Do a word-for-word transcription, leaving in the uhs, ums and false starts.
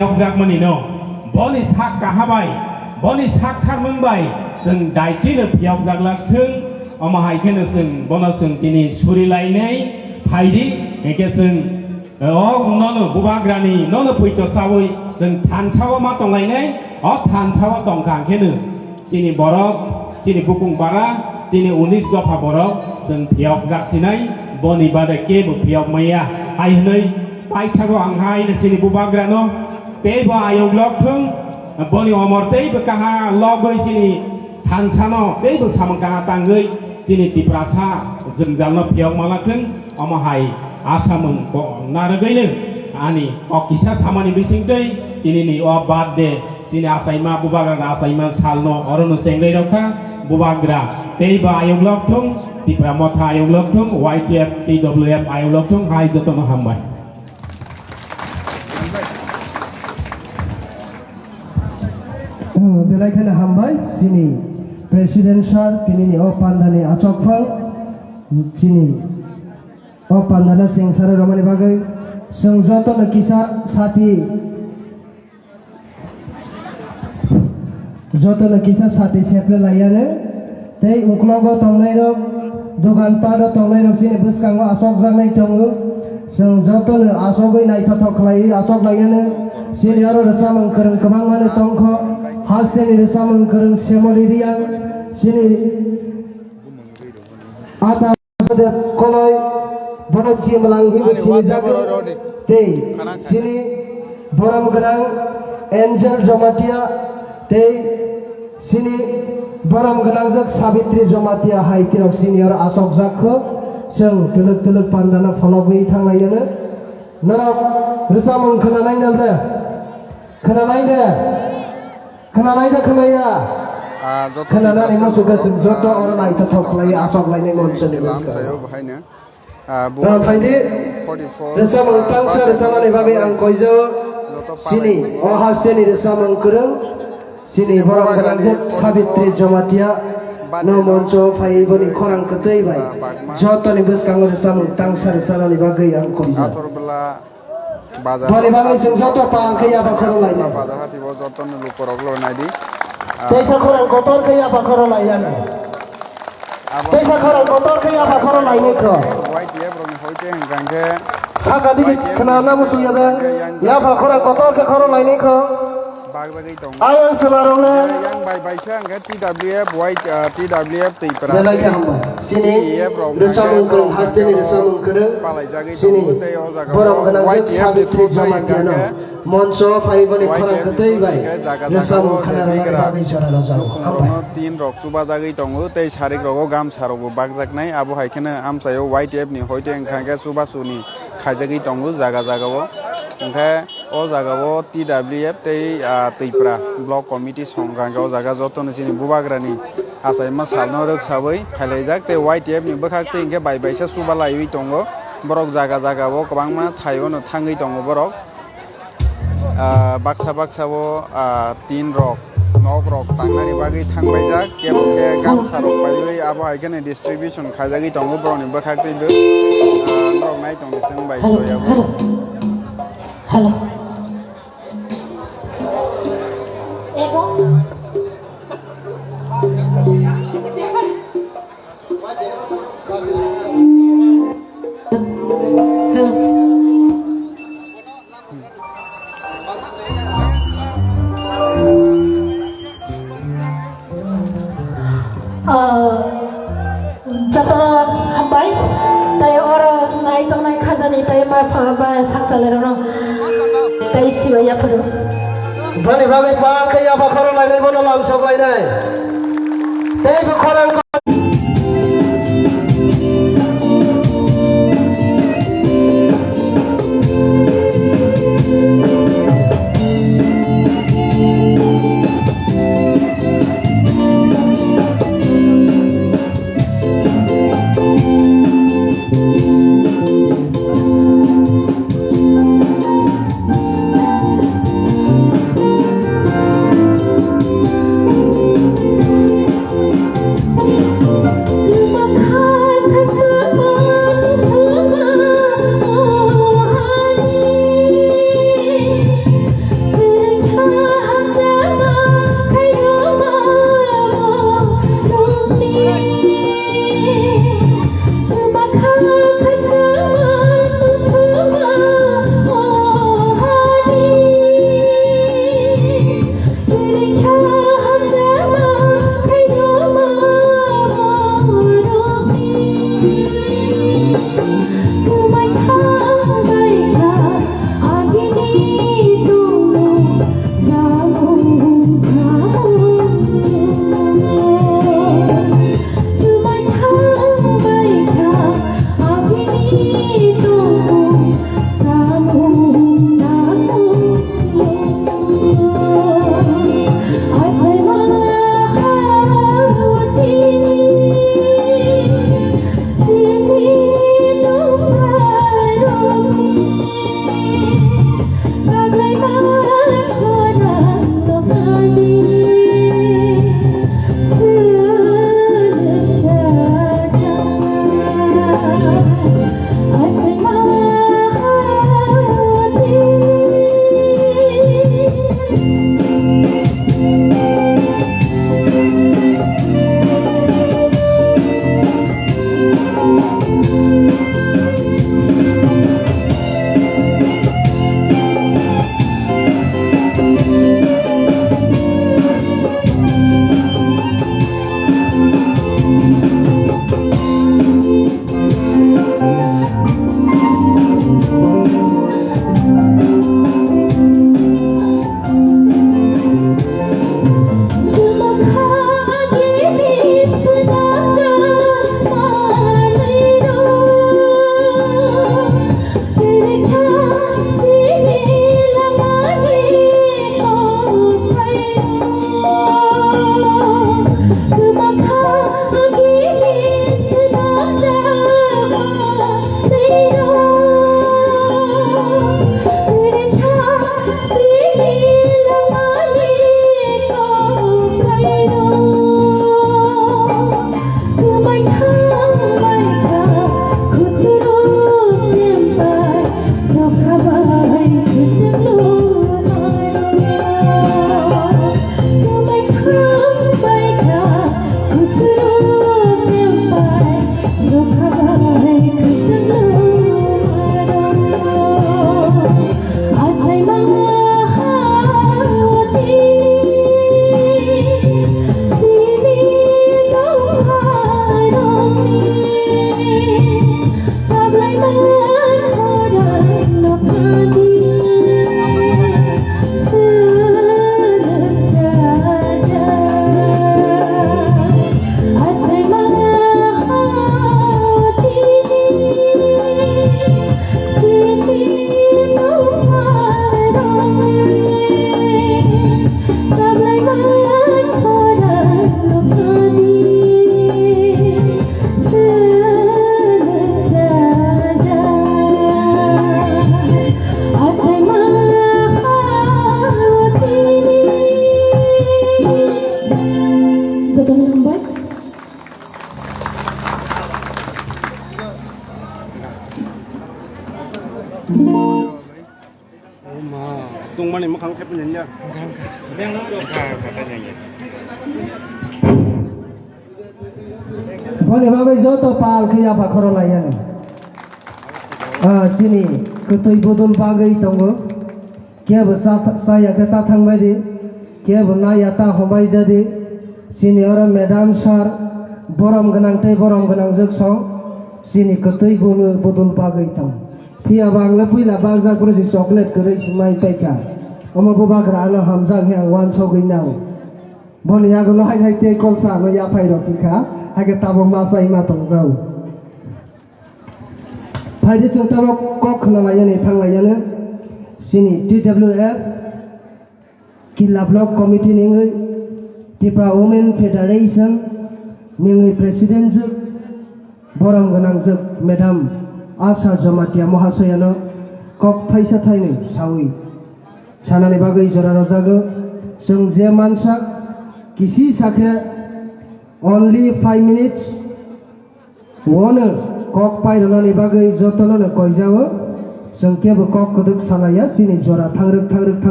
phiyokjakmani no, boni sak kaha bai, boni sak tharmung bai chwng daitino phiyokjak lak thung, omo hai kheno chwng bono chwng tini suri lainai phaidi, hwnkhe chwng o nono bubagrani nono poito saui chwng thansa o ma tong lainai, o thansa o tong kha hwnkhe no chini borok, chini bukung bara, chini unis dopha borok chwng phiyokjak sinai, boni bade kebo phiyok maya. Hai hwnwi paithago ang hai chini bubagrano teibo ayuk lok thung, boni omor teibo kaha logwi chini thansano teibo samung kaha tangwi chini Tiprasa jwngjalno phiyok ma lak thung. Omo hai asamung ko narwgwino ani kok kisa samani bisingtwi tinini o birthday chini achaima bubagrani achaima salno orono chengwi rok kha. Bubagra teibo ayuk lok thung, Tipra Motha ayuk lok thung, Y T F, T W F ayuk lok thung, hai jotono hambai. Belai kheno hambai chini President sir, tinini o pandani achokphang chini o pandano cheng sara romani bagwi chwng jotono kisa sati, jotono kisa sati seple laiyano, tei uklogo tongnairok, dogan pado tongnairok chini bwskango achokjaknai tongo. Chwng jotono achogwi naithothok khlaiwi achoklaiyano. Chini oro rwchapmung kwrwng kwbangmano tongkho, hasteni rwchapmung kwrwng Semoli Riang, chini ata Koloi bono chimlang hinwi sini jago tei chini borom gwnang Angel Jomatia tei chini borom gwnang jak Sabitri Jomatia hai tirok sini oro achokjak kho. Chwng twlwk twlwk pandano phologwi thanglaiyano. Norok rwchapmung khwnanai nal de? Khwnanai de? Khwnanai da khwnaya? Ah, joto khwnanani Tiprasa muchungkhe chwng joto ah, oro naithothok khlaiwi achok lainai monchoni bwskang. Lamsayo bahaino. Ah, bo Rang phaidi, forty-four, rwchapmung ah, tangsa birthday rwchapmani bagwi ang koijao. Joto chini palai o hasteni rwchapmung kwrwng, chini borok borok gwnang je Sabitri Jomatia no moncho phaiwi boni khorang kwtwi bai. Jotoni bwskango rwchapmung tangsa rwchapmani bagwi ang koijao. Athor bwla Bazar. Boni bagwi chwng joto pal khe yapha khoro lainai. Bazar hati bo joto ni lukorok lo naidi. Ah. Teisa khorang kotor khe yapha khoro lainai. Abo teisa khorang kotor khe yapha khoro lainai kho. Y T F rok ni hoite hwnkha khe saka digi Y T F khna na musu ya de. Yapha khorang kotor khe khoro lainai kho. Bagjagwi tongo. Ayang swlarokno. Yang bai baisa hwnkhe T W F, Y, ah, T W F Twipra belai tei hambai. Chini T E F rok rwchapmung hwnkhe kwrwng, borok hasteni hwnkhe rwchapmung kwrwng. Palaijagwi tongo tei o jaga o Y T F ni through tei hwnkhe moncho phaiboni khorang kwtwi bai hwnkhe jaga jaga o je bigra lukhum rokno tin rok chubajagwi tongo tei sarik rogo gamsa rokbo bakjaknai, abo hai kheno amchaio Y T F ni hoite hwnkha hwnkhe chubasuni khaijagwi tongo jaga jaga o. Hwnkhe O jaga o T W F tei, ah, Twipra Block Committee song hwnkha hwnkhe o jaga jotono chini bubagrani achaima salno rwksawi phailaijak tei Y T F ni bwkhak tei hwnkhe bai baisa chuba laiwi tongo. Borok jaga jaga o kwbangma thaio no thangwi tongo borok. Ah, baksa baksa o, ah, tin rok, nok rok tangnani bagwi thangbaijak, kebo khe gamsa rok paiwi abo hai kheno distribution khaijagwi tongo borokni bwkhak tei bo, ah, norok nai tongdi chwng bai soyabo. Hello. Ah, jotono hambai. Tei oro nai tongnai khajani tei ma pha ba sakchalairokno tei sibai yaphuru. Boni bagwi pal khe yapha khoro lainai, bono lamsok lainai. Tei bo khorang Boni bagwi joto pal khe yapha khoro laiyani. Ah, chini kwtwi bodol bagwi tongo. Kebo cha-, chaya khe ta thangbai di, kebo naya ta hombai ja di. Chini oro madam sir, borom gwnang tei borom gwnang jwk song, chini kwtwi bolo-, bodol bagwi tong. Phiya ba ang le puila bakjak bwrwi si chocolate kwrwi si mai paikha. Omo bubagra ano hamjak he ang wansogwi nao. Boni yago no hai hai tei kolsa ano yaphai rok wngkha, hai khe tabok ma chai ma tongjao. Phaidi chwng tamo kok khna laiyani thang laiyani. Chini T W F Killa Block Committee ningwi Tripura Women Federation ningwi President jwk borom gwnang jwk Madam Asha Jamatia Mohasayano kok thaisa thainwi sawi sanani bagwi jora rwjago. Chwng je mansak kisi sakhe only five minutes. Wano kok pairwnani bagwi jotono no koijao, chwng kebo kok kwdwk salaiya, chini jora thangrwk thangrwk thang.